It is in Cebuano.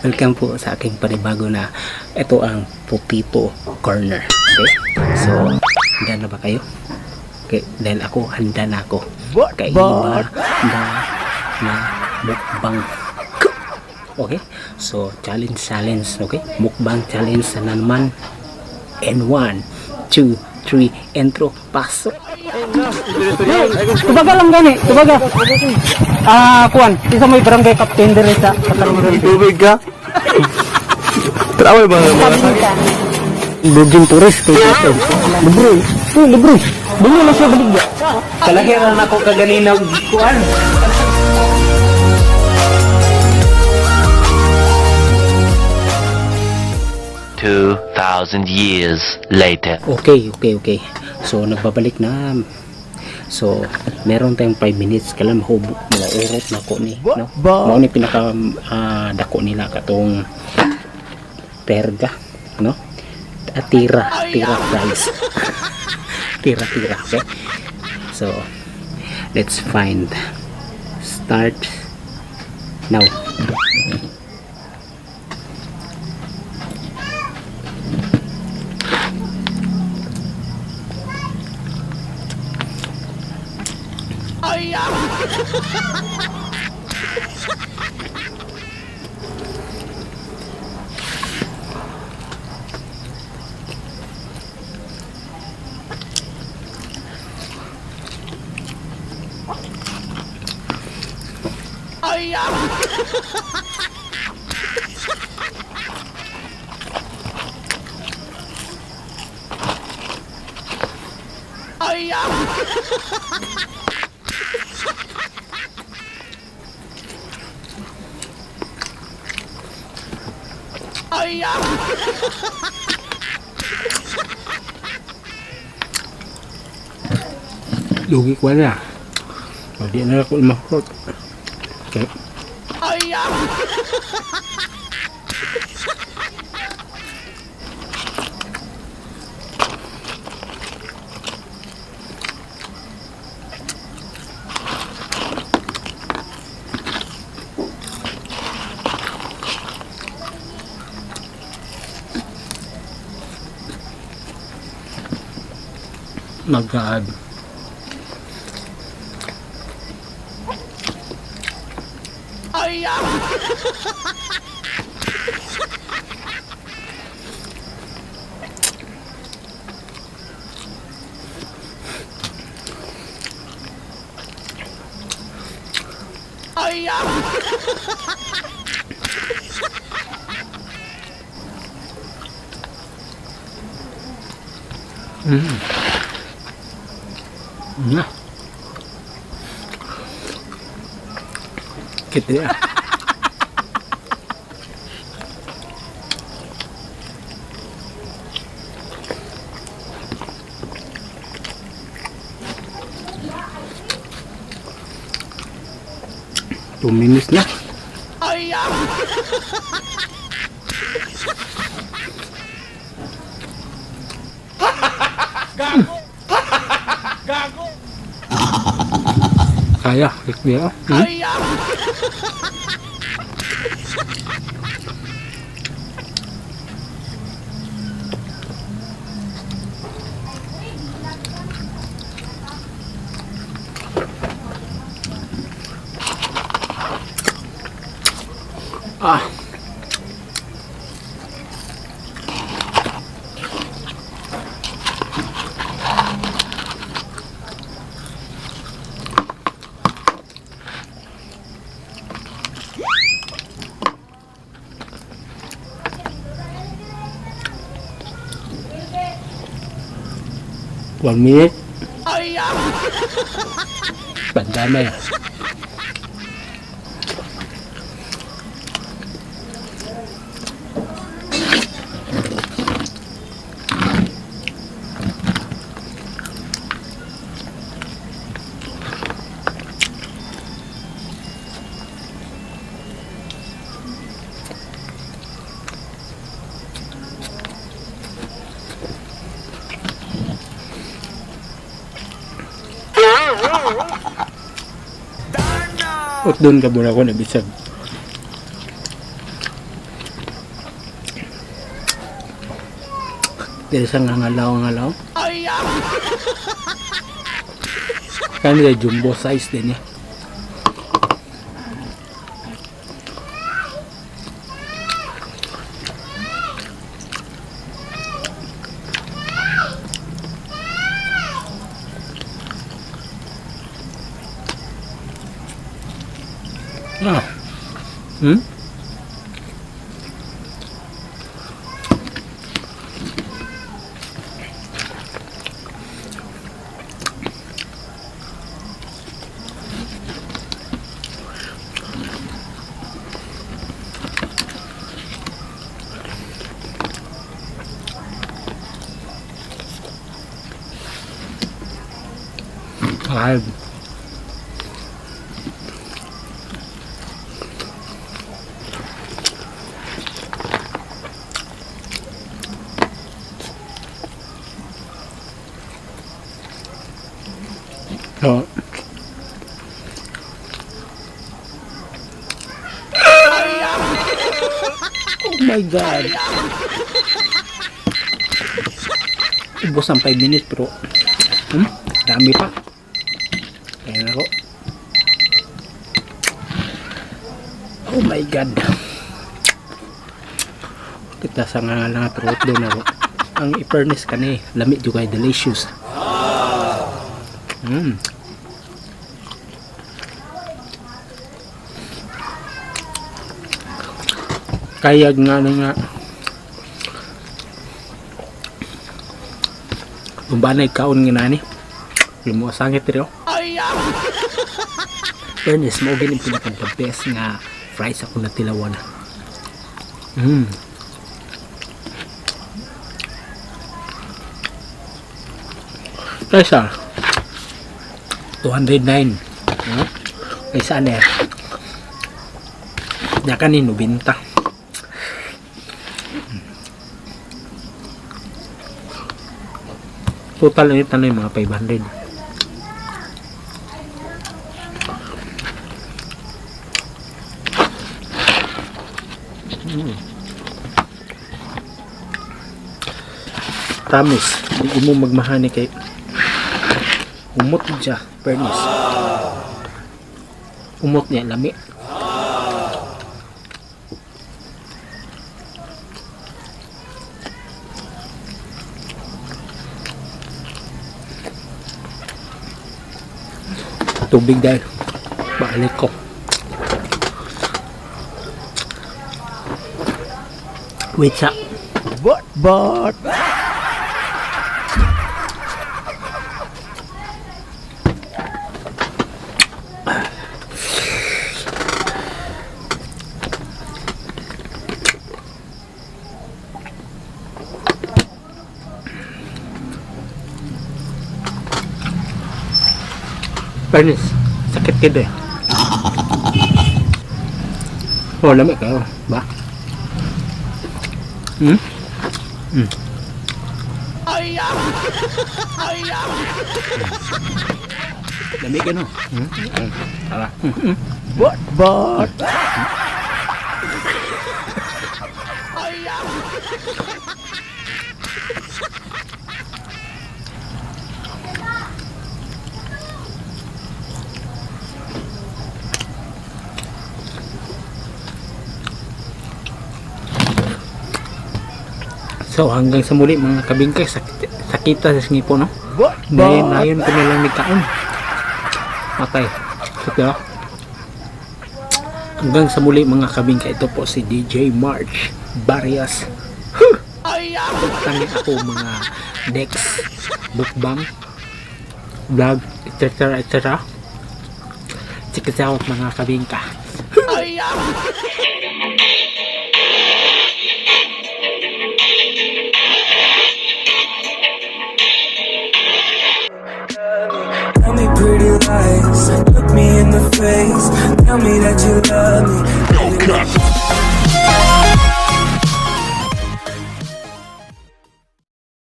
Welcome po sa aking panibago na ito ang Potato Corner. Okay? So, handa na ba kayo? Okay, dahil ako, handa na ako. Kaiba na na mukbang. Okay? So, challenge, challenge. Okay? Mukbang challenge na naman. And 1, 2, 3, intro, pasok! Tubaga lang gani, tubaga. Ah, kuan, isa may barangay captain dire sa Katalong. Tubig ka? Trawal ba mga Virgin tourist kay dito. Libre. Oh, libre. Dili lang siya baligya. Kalahiran ako kaganina kuan. 2,000 years later. Okay. So, nagbabalik na. So, meron tayong 5 minutes. Kailan mahubo, maurot na ko ni. No? Mao ni pinaka dako nila katong terga, no? At tira, tira fries. Tira, tira, okay? So, let's find. Start now. Lugi ko na. O, di na ako mahurot. Okay. My God. Na. Kita ya. 2 minutes na. Kaya, dia. Hmm? Ah. 1 minute. Bandamay. Ut doon ka muna ako nabisag. Dili sa ngangalaw-ngalaw. Kani jumbo size din eh. Ah. Five. So, oh my God. Ubos ang 5 minutes pero dami pa. Ayan ako. Oh my God. Kita sa nga lang pero doon ako. Ang i-furnace kani, lami jud kay, delicious. Kaya nga na nga. Kung ba na ikaon nga nani? Yung mga sangit rin, oh. Fairness mo gini pinaka the best nga fries ako natilawan. Kaysa 209. No? Kaysa ano eh? Nya kanin 90. Total na ito yung mga 500. Promise, hindi mo magmahani kay umot siya, fairness. Umot niya, lami. Tubig dahil. Balik ko. Wait sa. What? But. Fairness, sakit kid eh. Oh, lami kayo. Ba? Hmm? Lami ka, no? Hmm? Tara. What? But. So hanggang sa muli, mga kabingkay, sakit, sakita sa ngipon, no? What? Nayon, nayon ko na lang nagkaon. Patay. So, diba? Hanggang sa muli, mga kabingkay, ito po si DJ March Barrias. Huh! Tangi ako mga next mukbang vlog, etc. etc. Check it out, mga kabingka. Tell me pretty lies, look me in the face. Tell me that you love me.